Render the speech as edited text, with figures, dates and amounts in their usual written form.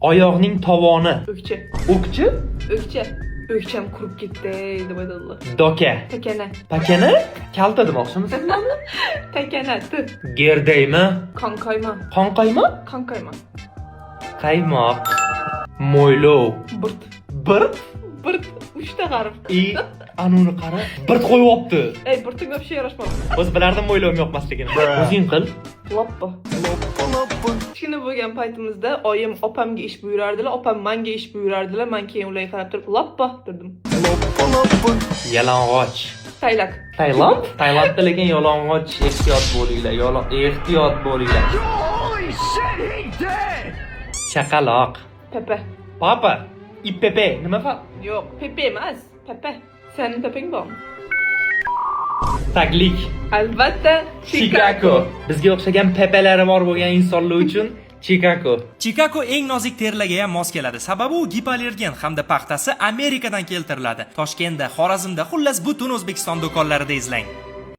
Oyoqning tovoni. O'kcha. O'kchi? O'kcha. O'kcham qurib ketdi deb aytadilar. Doka. Takana. Pakana? Kalta demoqchimisan? Takana. T. Gerdaymi? Qonqayma. Qonqayma? Qonqayma. Qaymoq. Mo'ylov. Birt. Bir Birt. Uchta harf. и anuni qara. Bir qo'yyapti. Ey, birting вообще yarashmadi. O'zi bilardim mo'ylovim yoqmasligini. O'zing qil. Loppa. Kichkina bo'lgan paytimizda oyim opamga ish buyurardilar, opam manga ish buyurardilar. Man keyin ularga qarab turib loppa derdim. Yalang'och. Taylak. Tailand? Tailandda lekin yalang'och, ehtiyot bo'linglar. Ehtiyot bo'linglar. Chaqaloq. Pepe. Papa. IPP. Nima fa? Yo'q, Pepe emas, Pepe. Sening Pepeng bormi? Taglik. Albatta, Chicago. Bizga o'xshagan pepelari bor bo'lgan insonlar uchun Chicago. Chicago eng nozik terilarga ham mos keladi. Sababi u gipoallergen hamda paxtasi Amerikadan keltiriladi. Toshkentda, Xorazmda, xullas butun O'zbekiston do'konlarida izlang.